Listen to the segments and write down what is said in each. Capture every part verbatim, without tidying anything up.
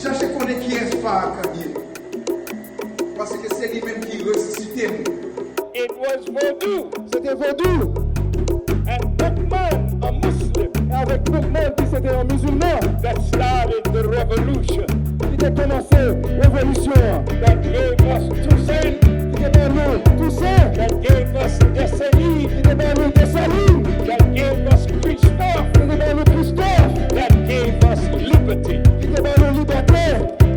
Chache konnen kiyès Farrakhan ye. Paske se li menm ki resisite m. It was Vodou Se te vodou and Boukman, a Muslim, e avèk Boukman ki se te yon mizilman that started the revolution, ki te kòmanse revolisyon an, that gave us Toussaint, ki te ban nou Tousen, that gave us Dessalines, ki te ban nou Desalin, that gave us Christophe, ki te ban nou Kristòf, that gave us liberty. Ki te ban nou libète.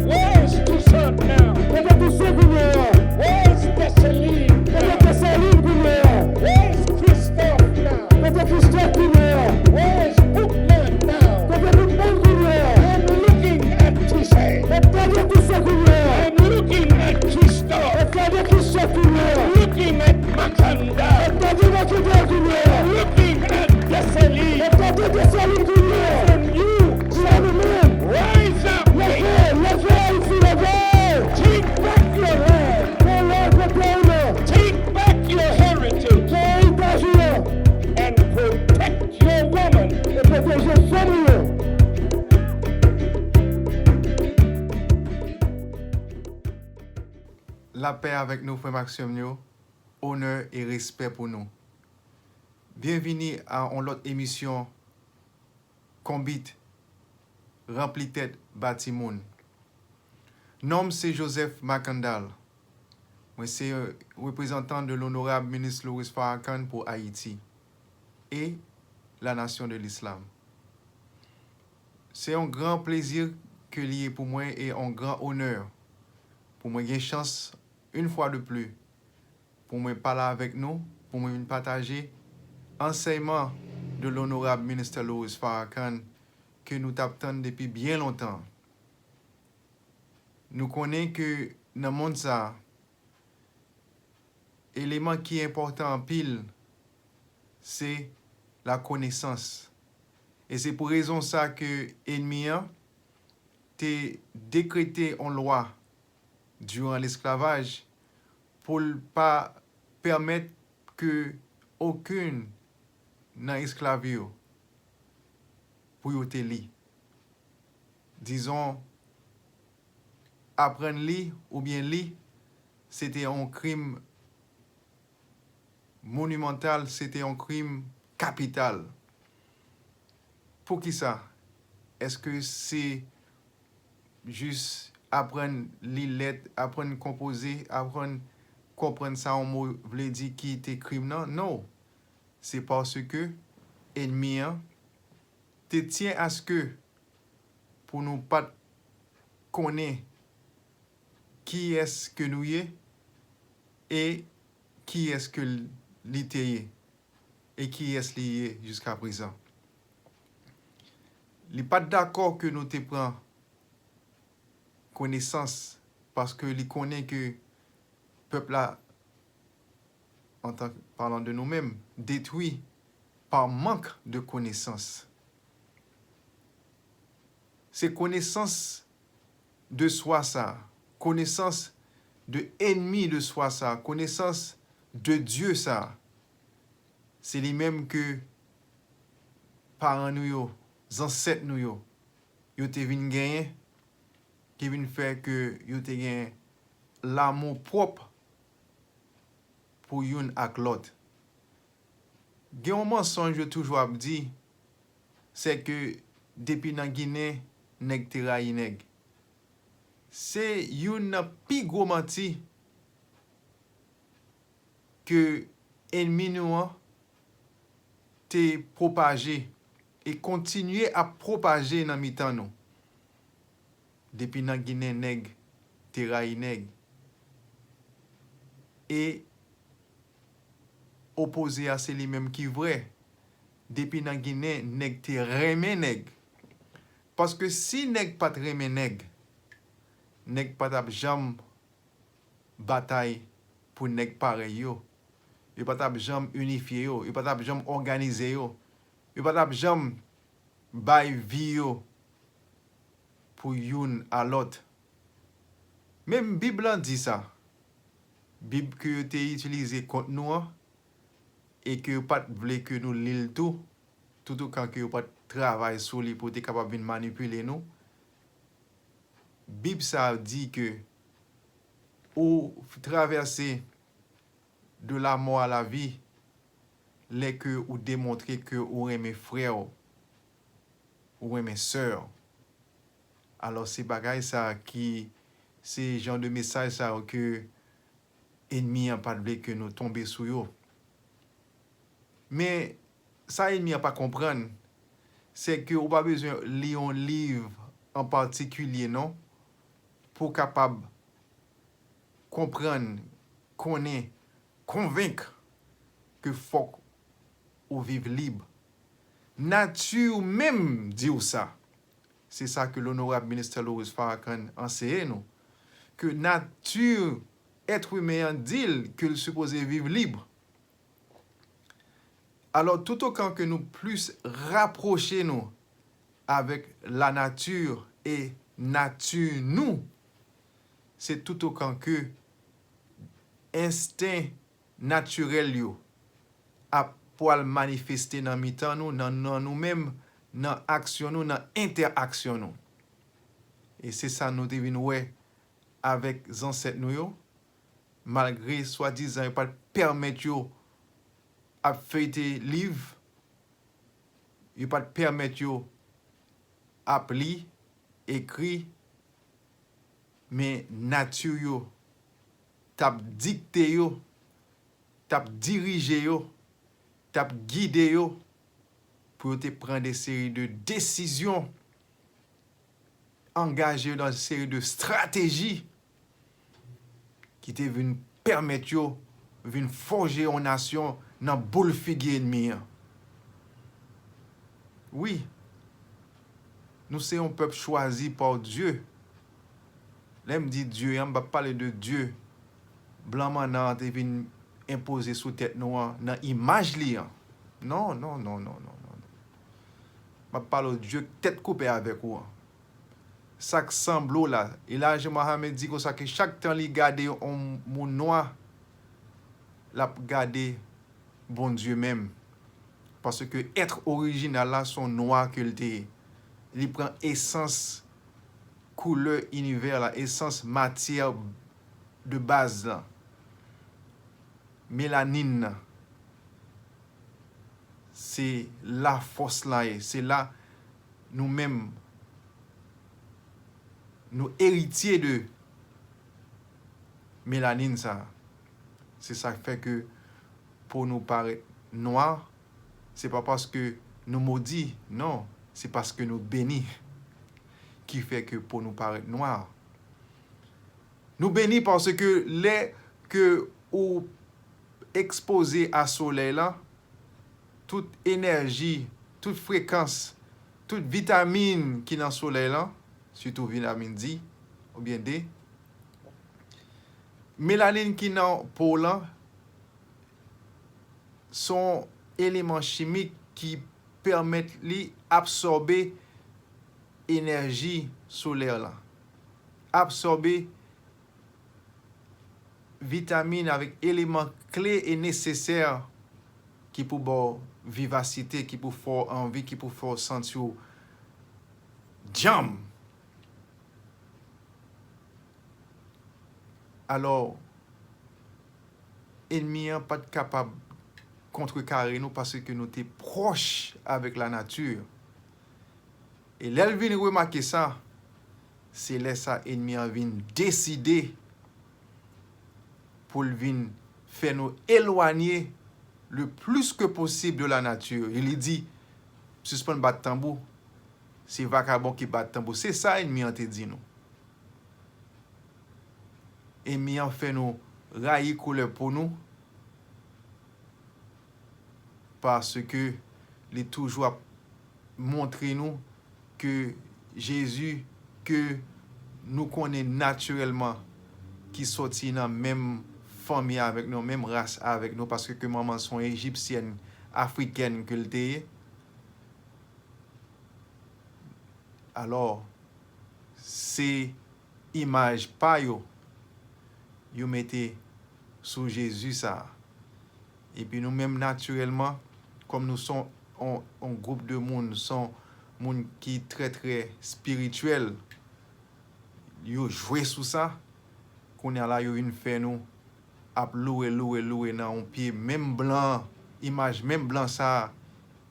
Where is Toussaint now? Kote Tousen kounye a? Where is Dessalines Kote now? Desalin kounye a? Where is Christophe now? Kote Kristòf kounye a? Where is Boukman now? Kote Boukman kounye a? I'm looking at Toussaint. Mwen gade Tousen kounye a. I'm looking at Christophe. Mwen gade Kristòf kounye a. I'm looking at Makandal. Mwen gade Makandal kounye a. I'm looking at Dessalines. Mwen gade Desalin kounye a. And you Jwenn nou menm. rise up. Leve, leve Ayiti, leve. Take back your land. Pran laj nan peyi nou. Take back your heritage. Pran eritaj nou. And protect your woman. E pwoteje fanm nou yo. Lapè avèk nou, frè m ak sè m yo, onè e respè pou nou. Byenvini a yon lòt emisyon Konbit Ranpli Tèt Ba Timoun. Non m se Joseph Makandal. Mwen se reprezantan de l'honorable ministre Louris Farrakhan pou Ayiti e la nation de l'islam. Se yon gran plezi ke li ye pou mwen e yon gran onè pou mwen gen chans, une fois de plus, pou mwen pale avèk nou, pou mwen vin pataje ansèyman de l'honorable ministre Louris Farrakhan ke nou t ap tann depi byen lontan. Nou konnen ke nan mond sa a, eleman ki enpòtan anpil se lakonesans. E se pou rezon sa ke ènmi an te dekrete yon lwa diran lesklavaj pou l pa pèmèt ke okenn nan esklav yo pou yo te li. Dizon, aprann li oubyen li, se te yon krim monimantal, se te yon krim kapital. Poukisa? Èske se jis aprann li lèt, aprann konpoze, aprann konprann sa yon mo vle di ki te krim nan? Non. Se paske ènmi an te tyen aske pou nou pa t konnen kiyès ke nou ye e kiyès ke li te ye e kiyès li ye jiska prezan. Li pa t dakò ke nou te pran konesans paske li konnen ke pèp la, en tant que parlant de nous-mêmes, détruit par manque de connaissance. Se konesans de swa sa, konesans de ènmi de swa sa, konesans de Dye sa, se li menm ke paran nou yo, zansèt nou yo, yo te vin genyen, ki vin fè ke yo te gen lanmou pwòp pou youn ak lòt. Gen yon mansonj yo toujou ap di, se ke depi nan Ginen, nèg te rayi nèg. Se youn nan pi gwo manti ke ènmi nou an te pwopaje e kontinye ap pwopaje nan mitan nou. Depi nan Ginen nèg te rayi nèg. E opoze a se li menm ki vrè. Depi nan Ginen nèg te renmen nèg. Paske si nèg pa t renmen nèg, nèg pa t ap janm batay pou nèg parèy yo. Yo pa t ap janm inifye yo, yo pa t ap janm òganize yo, yo pa t ap janm bay vi yo pou youn a lòt. Menm Bib lan di sa. Bib ke yo te itilize kont nou an e ke yo pa t vle ke nou li l tou, toutotan ke yo pa t travay sou li pou te kapab vin manipile nou. Bib sa a di ke ou travèse de la mort à la vie lè ke ou demontre ke ou renmen frè w, ou renmen sè w. Alò, se bagay sa a ki, se jan de mesaj sa yo ke enmi an pa t vle ke nou tonbe sou yo. Men, sa enmi an pa konprann, se ke ou pa bezwen li yon liv an patikilye, non, pou w kapab konprann, konnen, konvenk ke fòk ou viv lib. Nati w menm di w sa. Se sa ke Onorab Ministè Louis Farrakhan anseye nou, ke nati èt imen an di l ke l sipoze viv lib. Alò, toutotan ke nou plis rapwoche nou avèk lanati e nati nou, se toutotan ke ensten natirèl yo ap pwal manifeste nan mitan nou, nan, nan nou menm, nan aksyon nou, nan entèaksyon nou. E se sa nou te vin wè avèk zansèt nou yo, malgre swadizan yo pa t pèmèt yo ap feyte liv, yo pa t pèmèt yo ap li, ekri, men nati yo t ap dikte yo, t ap dirije yo, t ap gide yo pou yo te pran de seri de desizyon, angaje yo nan seri de estrateji ki te vin pèmèt yo vin fòje yon nasyon nan boul figi enmi an. Wi, nou se yon pèp chwazi pa Dye. Lè m di Dye an, m p ap pale de Dye blan mannan an te vin enpoze sou tèt nou an nan imaj li an. Non, non, non, non, non, non. M ap pale w Dye k tèt koupe avèk ou an. Sa k sanble w la. Elijah Muhammad di konsa ke chak tan li gade yon moun nwa, l ap gade Bondye menm. Paske èt orijinal la, se yon nwa ke l te ye. Li pran esans koulè inivè la, esans matyè de baz lan. Melanin nan. Se la fòs lan ye. Se la nou menm, nou eritye de melanin sa. Se sa k fè ke po nou parèt nwa, se pa paske nou modi, non, se paske nou beni ki fè ke po nou parèt nwa. Nou beni paske lè ke ou ekspoze a solèy la, tout enèji, tout frekans, tout vitamin ki nan solèy la, sitou vitamin D oubyen D, melanin ki nan po w lan, se yon eleman chimik ki pèmèt li absòbe enèji solè lan, absòbe vitamin avèk eleman kle e nesesè ki pou ba w vivasite, ki pou fè w anvi, ki pou fè w santi w djanm. Alò, enmi an pa t kapab kontrekare nou paske nou te pwòch avèk lanati. E lè l vin remake sa, se lè sa enmi an vin deside pou l vin fè nou elwanye le plus que possible de la nature. E li di, sispann bat tanbou, se vakabon ki bat tanbou. Se sa enmi an te di nou. Enmi an fè nou rayi koulè po nou, paske li toujou ap montre nou ke Jezi ke nou konnen natirèlman, ki sòti nan menm fanmi avèk nou, menm ras avèk nou, paske ke manman l se yon ejipsyèn, afrikèn ke l te ye. Alò, se imaj pa yo, yo mete sou Jezi sa a. Epi nou menm, natirèlman, kòm nou se yon, yon, yon gwoup de moun, se yon moun ki trè, trè espirityèl, Yo jwe sou sa. Kounye a la, yo vin fè nou ap louwe, louwe, louwe nan yon pye menm blan, imaj menm blan sa a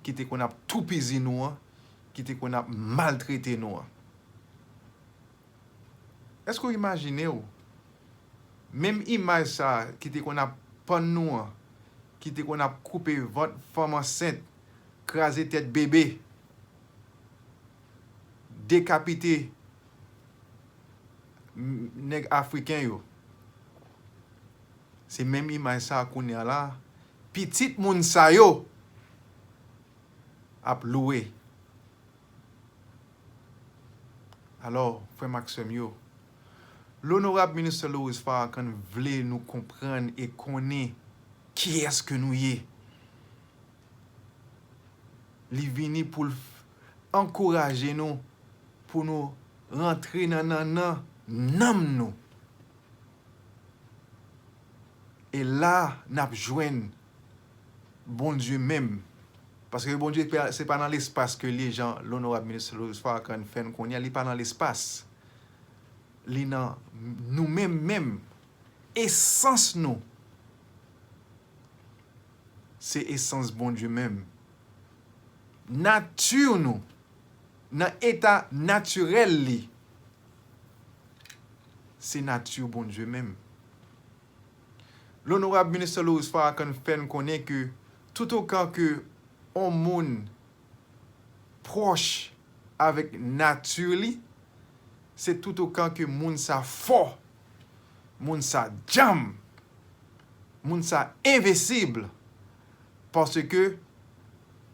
ki te konn ap toupizi nou an, ki te konn ap maltrete nou an. Èske w imajine w? Menm imaj sa a ki te konn ap pann nou an, ki te konn ap koupe vant fanm ansent, kraze tèt bebe, dekapite m-, nèg afriken yo. Se menm imaj sa a kounye a la, pitit moun sa yo ap louwe. Alò, frè m ak sè m yo, Lonorab Minister Louis Farrakhan vle nou konprann e konnen kiyès ke nou ye. Li vini pou l f-, ankouraje nou, pou nou rantre nan nannan nanm nou. E la, n ap jwenn Bondye menm. Paske Bondye pa, se pa nan lespas ke li ye, jan Lonorab Minister Louis Farrakhan fè n konnen, li pa nan lespas. Li nan nou menm menm. Esans nou, se esans Bondye menm. Nati nou, nan eta natirèl li, se nati Bondye menm. Lonorab Minister Louis Farrakhan fè n konnen ke toutotan ke on moun pwòch avèk nati li, se toutotan ke moun sa fò, moun sa djanm, moun sa envensib, paske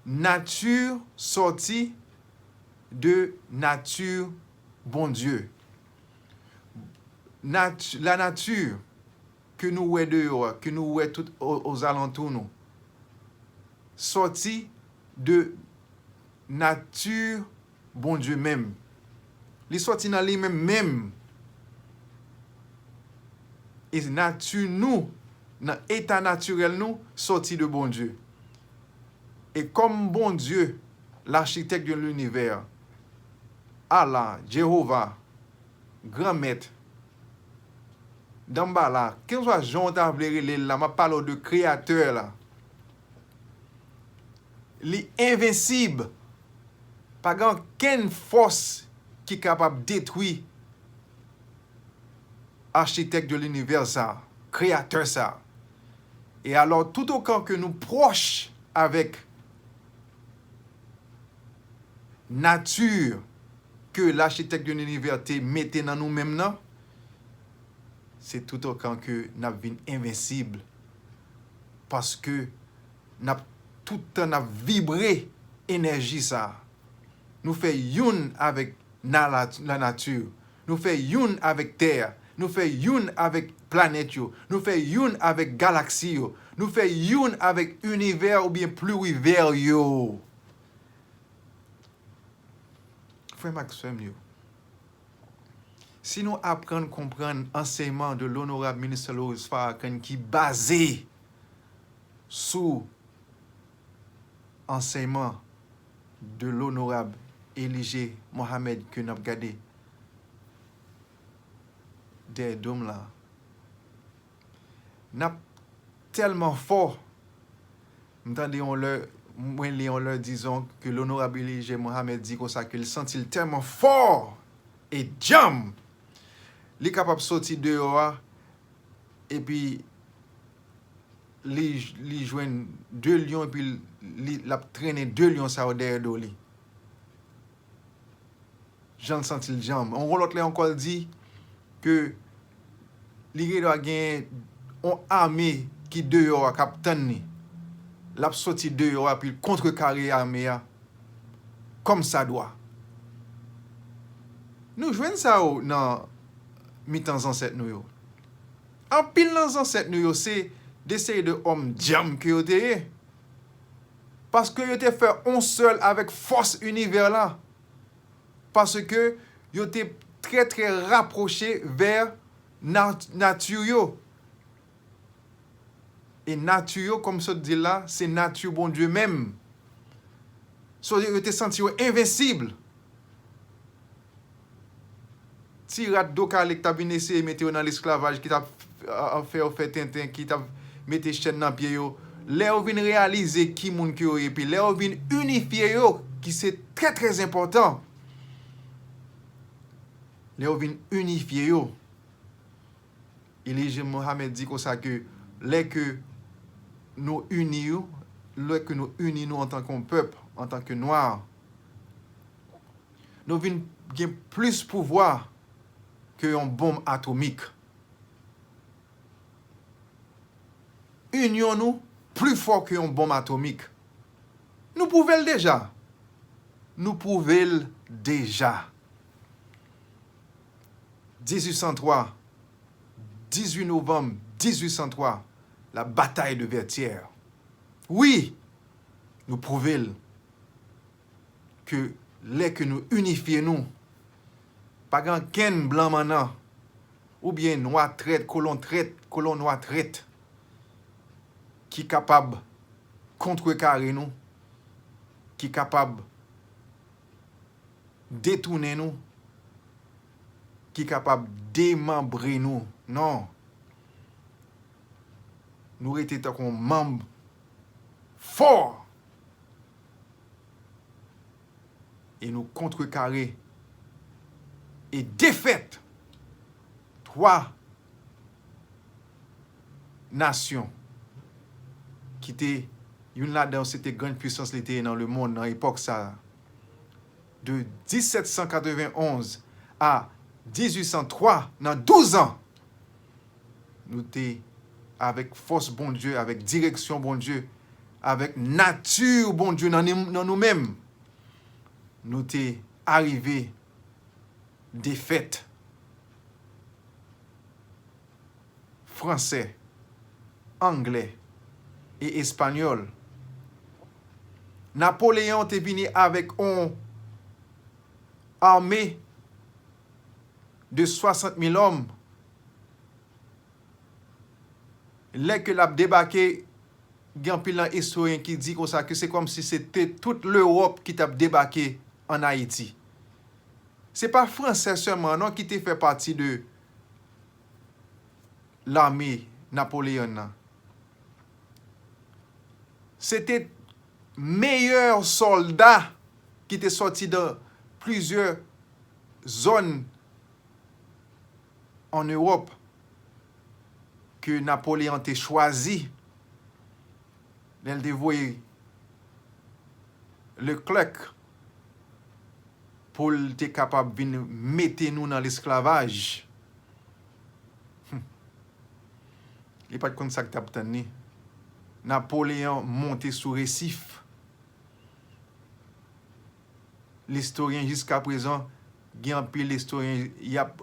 nati sòti de nati Bondye. Nat-, lanati ke nou wè deyò a, ke nou wè tout o-, ozalantou nou, sòti de nati Bondye menm. Li sòti nan li menm menm. E nati nou, nan eta natirèl nou, sòti de Bondye. E kòm Bondye, lachitèk de linivè, Allah, Jewova, Granmèt, Danbala, kèlkeswa jan w ta vle rele l la, m ap pale w de Kreyatè la. Li envensib. Pa gen okenn fòs ki kapab detwi Achitèk de linivè sa, Kreyatè sa. E alò, toutotan ke nou pwòch avèk nati ke lachitèk de linivè te mete nan nou menm nan, se toutotan ke n ap vin envensib. Paske n ap tout tan n ap vibre enèji sa. Nou fè youn avèk na-, la, lanati. Nou fè youn avèk tè a. Nou fè youn avèk planèt yo. Nou fè youn avèk galaksi yo. Nou fè youn avèk inivè oubyen pliwivè yo. Frè m ak sè m yo, si nou aprann konprann ansèyman de l'honorable Minister Louis Farrakhan ki baze sou ansèyman de l'honorable Elijah Muhammad ke n ap gade dèyè do m la, n ap tèlman fò. M tande yon lè, mwen li yon lè, dizon, ke l'honorable Elijah Muhammad di konsa ke l santi l tèlman fò e djanm, li kapab soti deyò a, epi li, li jwenn de lyon, epi li, l ap trennen de lyon sa yo dèyè do li. Jan l santi l djanm. Yon lòt lè ankò, l di ke li gendwa gen yon ame ki deyò a k ap tann li. L ap soti deyò a, epi l kontrekare ame a kòmsadwa. Nou jwenn sa yo nan mitan zansèt nou yo. Anpil nan zansèt nou yo se de seri de òm djanm ke yo te ye. Paske yo te fè yon sèl avèk fòs inivè la. Paske yo te trè, trè rapwoche vè nat-, nati yo. E nati yo, kòm m sot di l la, se nati Bondye menm. So, yo te santi yo envensib. ti rat do kale ki t ap vin eseye mete yo nan lesklavaj, ki t ap, a, a, fè yo fè tenten, ki t ap mete chèn nan pye yo, lè yo vin reyalize ki moun ke yo ye, epi lè yo vin inifye yo, ki se trè, trè enpòtan, lè yo vin inifye yo, Elijah Muhammad di konsa ke lè ke nou ini yo, lè ke nou ini nou antanke yon pèp, antanke nwa, nou vin gen plis pouvwa ke yon bonm atomik. Inyon nou pli fò ke yon bonm atomik. Nou pwouve l deja. Nou pwouve l deja. Dizuit san twa, dizuit novanm dizuit san twa, la bataille de Vertières. Wi, nou pwouve l ke lè ke nou inifye nou, pa gen ankenn blan mannan, oubyen nwa trèt, kolon trèt, kolon nwa trèt, ki kapab kontrekare nou, ki kapab detounen nou, ki kapab demanbre nou. Non. Nou rete tankou yon manm fò. E nou kontrekare e defèt twa nasyon ki te, youn ladan yo se te grann pwisans li te ye nan lemonn nan epòk sa a. De disèt san katrevenn onz a dizuit san twa, nan douz an, nou te, avèk fòs Bondye, avèk direksyon Bondye, avèk nati Bondye nan ni-, nan nou menm, nou te arive defèt Fransè, Anglè e Espanyòl. Napoleyon te vini avèk yon ame de swasant mil òm. Lè ke l ap debake, gen anpil nan istoryen ki di konsa ke se kòmsi se te tout Lewòp ki t ap debake ann Ayiti. Se pa Fransè sèlman non ki te fè pati de lame Napoleyon nan. Se te meyè sòlda ki te sòti dan plizyè zòn an Ewòp ke Napoleyon te chwazi lè l te voye Leclerc pou l te kapab vin mete nou nan lesklavaj. Hum. Li pa t konn sa k t ap tann li. Napoleyon monte sou resif. Listoryen jiskaprezan, gen anpil listoryen y ap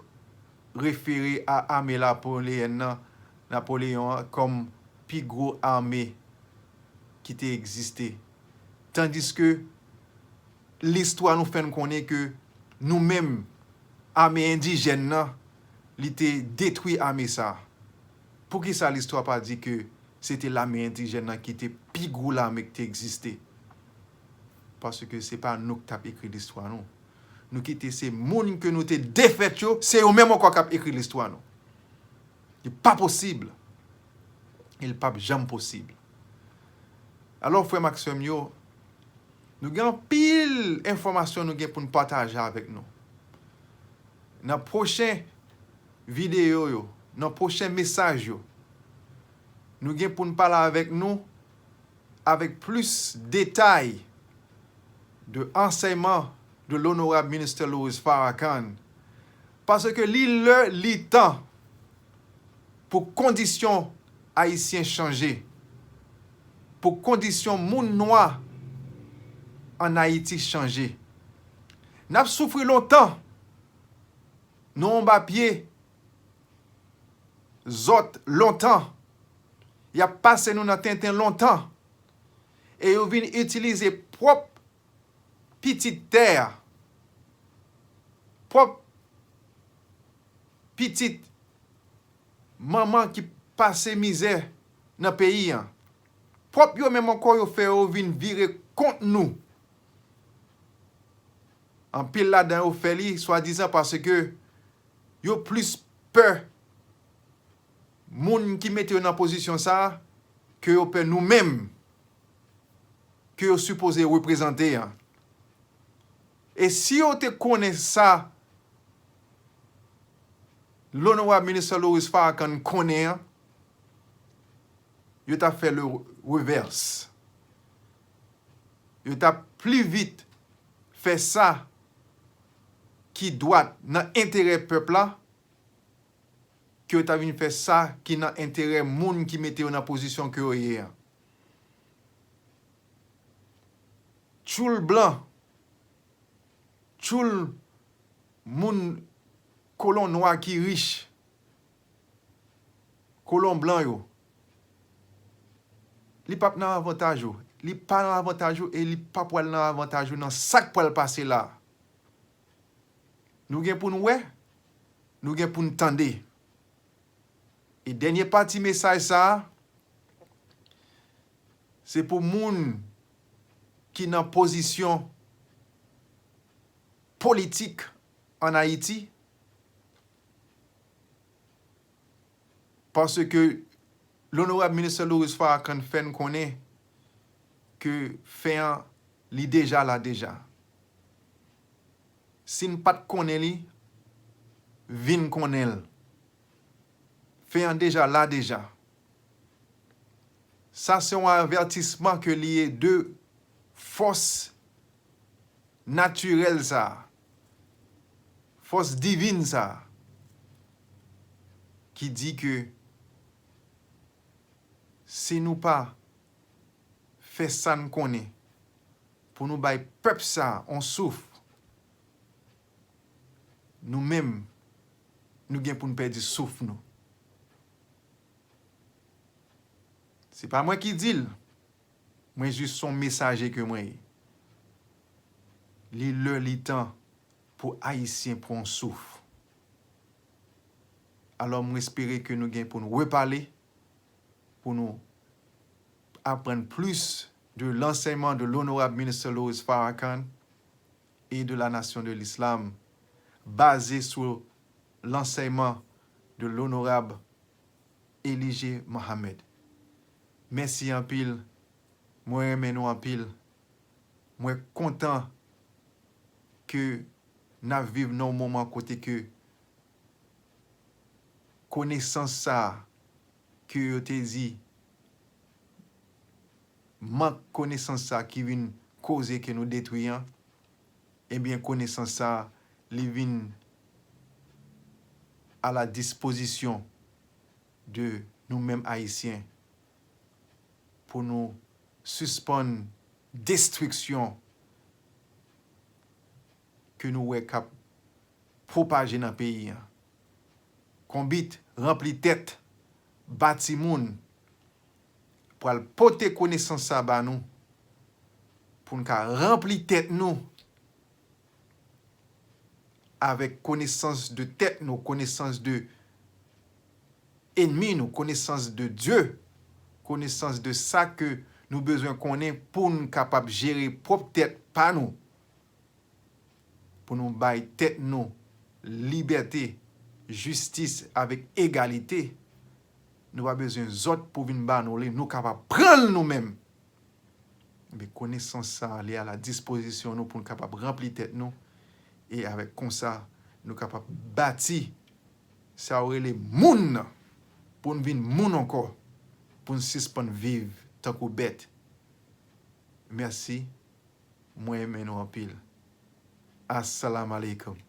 refere a ame Napoleyen nan, Napoleyon an kòm pi gwo ame ki te egziste. Tandiske listwa nou fè n konnen ke nou menm, ame endijèn nan, li te detwi ame sa a. Poukisa listwa pa di ke se te lame endijèn nan ki te pi gwo lame ki te egziste? Paske se pa nou k t ap ekri listwa nou. Nou kite se moun ke nou te defèt yo, se yo menm ankò k ap ekri listwa nou. Li pa posib. E li p ap janm posib. Alò, frè m ak sè m yo, nou gen anpil enfòmasyon nou gen pou n pataje avèk nou. Nan pwochen videyo yo, nan pwochen mesaj yo, nou gen pou n pale avèk nou avèk plis detay de ansèyman de l'honorable Minister Louis Farrakhan, paske li lè, li tan pou kondisyon ayisyen chanje, pou kondisyon moun nwa ann Ayiti chanje. N ap soufri lontan, nou anba pye zòt lontan, y ap pase nou nan tenten lontan, e yo vin itilize pwòp pitit tè a, pwòp pitit manman ki pase mizè nan peyi an. Pwòp yo menm ankò yo fè yo vin vire kont nou. Anpil ladan yo fè li swadizan paske Yo plis pè moun ki mete yo nan pozisyon sa a ke yo pè nou menm ke yo sipoze reprezante an. E si yo te konnen sa Onorab Minister Loris Farrakhan konnen an, yo t ap fè le revers. Yo t ap pli vit fè sa ki dwat nan enterè pèp la, ke yo ta vin fè sa ki nan enterè moun ki mete yo nan pozisyon ke yo ye an. Tchoul blan, tchoul moun, kolon nwa ki rich, kolon blan yo, li p ap nan avantaj ou. Li pa nan avantaj ou e li pa pral nan avantaj ou nan sa k pral pase la. Nou gen pou n wè, nou gen pou n tande. E dènye pati mesaj sa a, se pou moun ki nan pozisyon politik ann Ayiti, paske Onorab Minister Loris Farrakhan fè n konnen ke fen an, li deja la deja. Si n pa t konnen li, vin konnen l. Fen an deja la deja. Sa se yon avètisman ke li ye de fòs natirèl sa a, fòs divin sa a, ki di ke si nou pa fè sa n konnen pou nou bay pèp sa a yon souf, nou menm, nou gen pou n pèdi souf nou. Se pa mwen ki di l, mwen jis se yon mesaje ke mwen ye. Li lè, li tan pou Ayisyen pran yon souf. Alò, mwen espere ke nou gen pou n repale, pou nou aprann plis de lansèyman de l'honorable Minister Loris Farrakhan et de la Nation de l'Islam, baze sou lansèyman de l'honorable Elijah Muhammad. Mèsi anpil. Mwen renmen nou anpil. Mwen kontan ke n ap viv nan yon moman kote ke konesans sa a ke yo te di, mank konesans sa a ki vin koze ke nou detwi an, ebyen, konesans sa a, li vin a la dispozisyon de nou menm Ayisyen pou nou sispann destriksyon ke nou wè k ap pwopaje nan peyi an. Konbit ranpli tèt, ba timoun, pral pote konesans sa ba nou, pou n ka ranpli tèt nou avèk konesans de tèt nou, konesans de enmi nou, konesans de Dye, konesans de sa ke nou bezwen konnen pou n kapab jere pwòp tèt pa nou, pou nou bay tèt nou libète, jistis avèk egalite. Nou pa bezwen zòt pou vin ba nou li, nou kapab pran l nou menm. Men konesans sa a, li a la dispozisyon nou pou n kapab ranpli tèt nou, e avèk konsa, nou kapab bati sa yo rele moun nan, pou n vin moun ankò, pou n sispann viv tankou bèt. Mèsi, mwen renmen nou anpil. Assalamu alaikum.